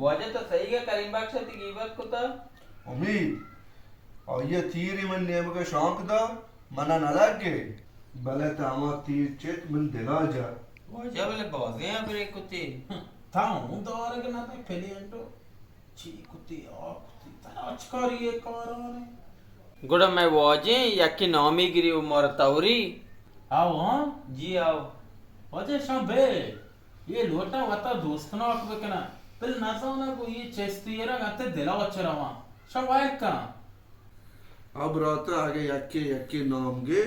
واجہ تو صحیح کہ کریم بخش ءَ تئی گیبت کتا؟ امید، آئی ءَ تیرے من نیمگ ءَ شانک دا، من ءَ نہ لگ ءَ، بلے تو ہما تیر چت من دل ءَ جت۔ واجہ بلے بازیں ہبرے کتی۔ تا ہوں دارگ نہ بئے پلینٹو۔ چی کتی، آ کتی، ترا چکاری اے کاران اے؟ گڑا مئے واجہیں یکے نامی گری و مارا توری۔ آو ہاں؟ جی آو۔ واجہ شاں بے، اے لوٹاں وتا دوستناک بکناں۔ بل نزاناں گوں اے چست و ایراں گنتے دلا چہ رواں۔ شاں ویل کن۔ آ براتا، اگہ یکے یکے نام گے،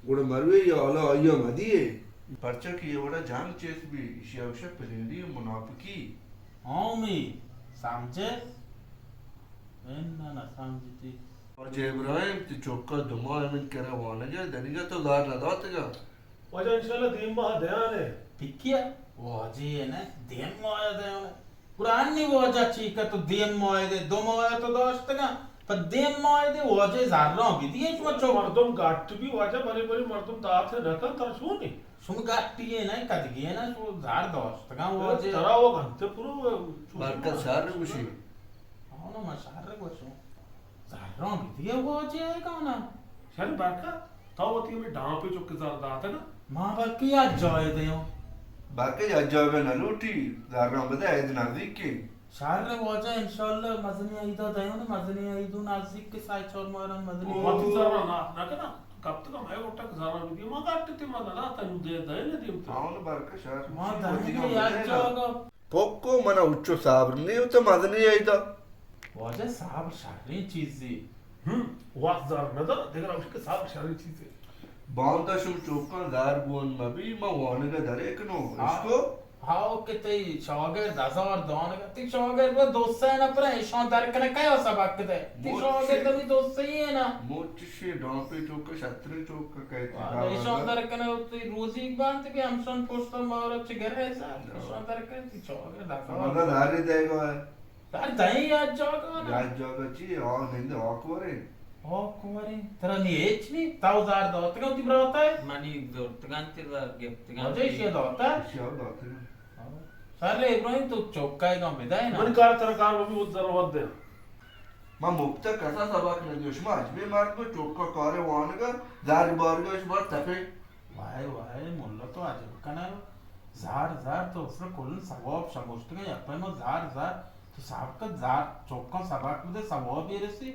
گڑا مروے یا حالا آئیا مدیے۔ پرچا کہ اے وڑا جنگ چست بی، ایشی ءَ گوشاں پلیری و منافقی۔ ہاں امی، سمجھے؟ اناں نہ سمجھتی۔ واجہ ابراہیم، تئی چکا دو ماہ من کرا وانگا، دنیگا تو زار نہ داتگا۔ واجہ انشاءاللہ دیم ماہ دیانے۔ پکیا؟ واجہ اے نہ، دیم ماہ دیانے۔ گڑا انی واجہ چی کہ تو دیم ماہ دے، دو ماہ تو داشتگا، پہ دیم ماہ دے واجہ زراں بدیے شما چو۔ مردم گٹ بی واجہ، بلے بلے مردم دات نہ کن، ترا چونی؟ شما گٹی اے نہ، کدگی اے نہ، شما زار داشتگا واجہ۔ ترا وہ گنتے پرو۔ برکت شر گوشی۔ ہاں، ما شر گوشوں۔ زراں بدیے واجہ اے گانا۔ شر برکت، تو وتی ہمے ڈانپے چک زر داتگ؟ ما بلکہ یک جاہے دیوں۔ بلکہ یک جاگہ نہ لوٹی، زراں بدے، عید نزدیک ایں۔ شر واجہ، انشاءاللہ مزنی عیدا دیوں، مزنی عیدو نزدیک کہ سائے چار ماہ رند مزنی۔ وتی زراں ناپ نہ کنا، کپتگا مئے گوٹک زراں بدی، ما گٹتے ما نہ داتا، نو دے دے نہ دیم تو۔ ہاں، برکت شر۔ ما دائیں یک جاگہ۔ پکو، من ءَ ہچو صبر نیوت مزنی عیدا۔ واجہ صبر شریں چیزے۔ ہم، وقت زر نہ دا، دگہ روش کہ صبر شریں چیزے۔ باندا شم چوکاں زر گون مبی، من وانگ ءَ درے کنوں۔ ہاں۔ اشکو؟ ہاؤ کہ تئی شاگرد ہزار دانگ، تئی شاگرد وہ دو سئے نفر ایں، ایشاں در کنے کیا سبق دے؟ تئی شاگرد ہمیں دو سئے ایں نا۔ موچ شی ڈانپے چوک، شترے چوک کہتے۔ ایشاں در کنے تئی روزی بانت بھی ہمشان پشت مارا چہ گرے سر۔ ایشاں در کنے تئی شاگرد ہزار۔ مگا داری دے گا۔ یار دائیں یک جاگہ نا۔ یک جاگہ چی؟ آ نندے آکورے۔ آکورے۔ ترا نی ہچ نی؟ تو زار داتگاں وتی براتا ئے؟ منی زرتگاں تے و گپتگاں۔ واجہ ایشی داتا؟ ایشی داتگاں۔ شر ابراہیم تو چوکا ئے گاں بدائے نا۔ من کار ترا کار وہ بھی وہ ضرورت دے۔ من مفتا کسا سبق نہ دیو۔ شما عجبے مرد بو، چوکا کارے وانگا، زار بارگا اش بار تپے۔ وائے وائے، ملا تو عجب کنئے۔ زار زار تو اصلا کلن ثواب شموشتگئے، یک پیما زار زار تو سبق زار چوکاں سبق بدے، ثواب یے رسی۔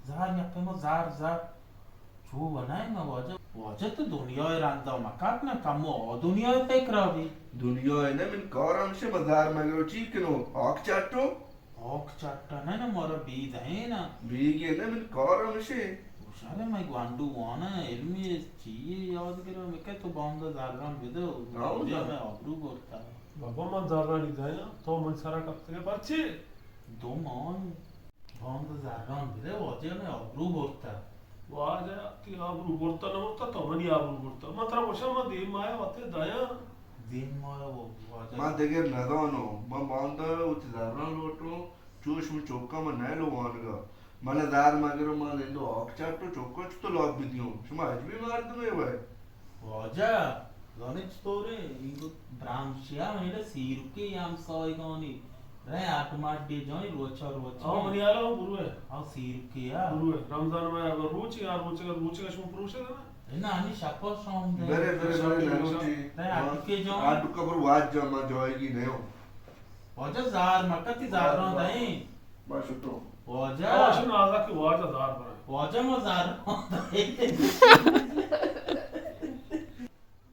زار یک پیما زار زار۔ چو ونئے نہ واجہ، واجہ تو دنیائے رندا مکپ نہ، کمو آ دنیائے فکرا بی۔ دنیائے نہ، من کار ہمشہ، ما زار مگرو چی کنو، آک چٹو۔ آک چٹا نہ، نہ مارا بید ایں نا۔ بیگے نہ، من کار ہمشے۔ ہوشیارے، مئے گوانڈو وانا، علمی چیئے یاد گرا، مکہ تو باندا زراں بدو، ہاں، واجہ ہاں۔ مئے آبرو برتا۔ بابا، من زرانی دائنا، تو من سرا کپتگے پرچے؟ دو ماہ باندا زراں بدے، واجہ مئے آبرو برتا۔ واجہ تی آبرو برتا نہ برتا، تو منی آبرو برتا۔ من ترا گوشاں، من دیم ماہ وتے دایاں۔ دیم ماہ و واجہ۔ من دگر ندانو، من باندا وتی زراں لوٹوں، چوش من چوکاں من نیلو وانگا۔ من زار مگرو، من نندو آک چٹو، چوکاں چتو لاپ بدیوں۔ شما عجبی مردمے وے۔ واجہ، زانے چطورے؟ اینگو برامشیا میرے سیرکی ہمسایگانی۔ رے آٹماٹ دی جانی روچا روچا۔ آو منی حالا ہم بروے۔ آو سیرکی ہا۔ بروے۔ رمضان میں اگر روچی، ہر روچی، اگر روچی کا شما پروشے نا۔ انا ہمی شپا شام دے۔ برے، برے، برے، نہ روچی۔ رے آٹکے جان۔ آٹکا پر واج جا، ما جائے گی نہیں ہو۔ واجہ زار مکتی زار ران دائیں۔ ما شتو۔ واجہ۔ آ، شنو آزا کہ واجہ زار برے۔ واجہ ما زار ران دائیں۔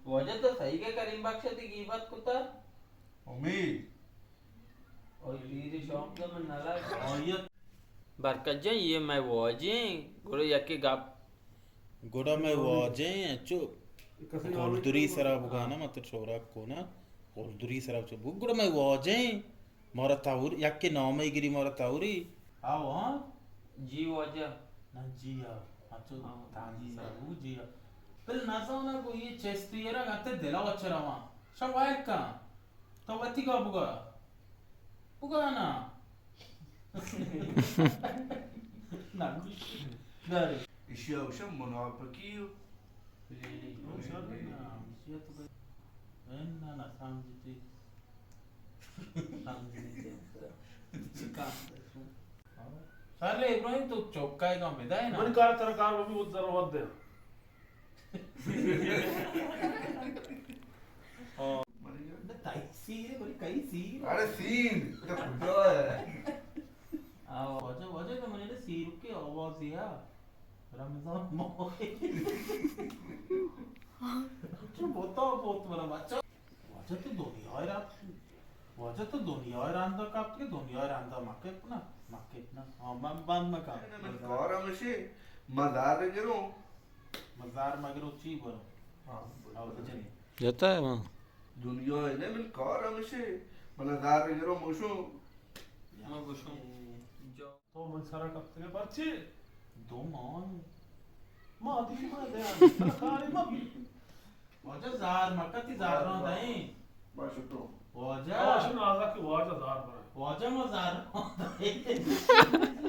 واجہ تو صحیح کہ کریم بخش تی غیبت کتا؟ امید۔ او پیر شام تو من نہ لگ۔ آیت۔ برکت جان، یہ میں واجہ ہیں، گڑا یکی گپ۔ گڑا میں واجہ ہیں، چو کولدری سرا بگانا، مطلب شورا کونا، کولدری سرا چو بگ، گڑا میں واجہ ہیں۔ مارا تاور، یکے نامے گری مارا تاوری۔ آو، ہاں؟ جی واجہ۔ نہ جی آ، اچو ہاں، تانی جی۔ سر ہو جی آ۔ بل نزانا گو یہ چستی را گتے دلا چروا۔ شوائر کن۔ تو وتی گا بگا۔ بگا نا۔ نہ، گارے۔ اشیا گوشم منافقی و۔ نہ، نہ، نہ، سمجھتی۔ سمجھتی۔ سر ابراہیم، تو چوکا ہے گا، مدا ہے نا؟ منی کار ترا کار، وہ بھی وہ ضرورت دے۔ نہ، تئی سیر ہے، بلے کئی سیر؟ ارے سیر، تو خدا ہے۔ آ، واجہ، واجہ تو مجھے سیر کے آواز دیا۔ رمضان ماہ۔ چو بوتا بوت منا بچا۔ واجہ تو دنیا را، واجہ تو دنیا راندا کپت کہ دنیا راندا مکپ نا، مکپ نا۔ ہاں، من بند مکن۔ من کار ہمشی، من زار گروں۔ من زار مگرو چی برو؟ ہاں، آو بجنی۔ جتا ہے وہاں۔ دنیا ہے نا، من کار ہمشی، من زار گروں مشو۔ ما گوشوں۔ تو من سرا کپتگے پرچے؟ دو مان۔ ما دیگه ما دے، سرکاری ما بی۔ واجہ زار مکتی زار ران دیں۔ ما شتو۔ واجہ۔ آشو نازا کہ واجہ زار برا۔ واجہ ما زار ران دیں۔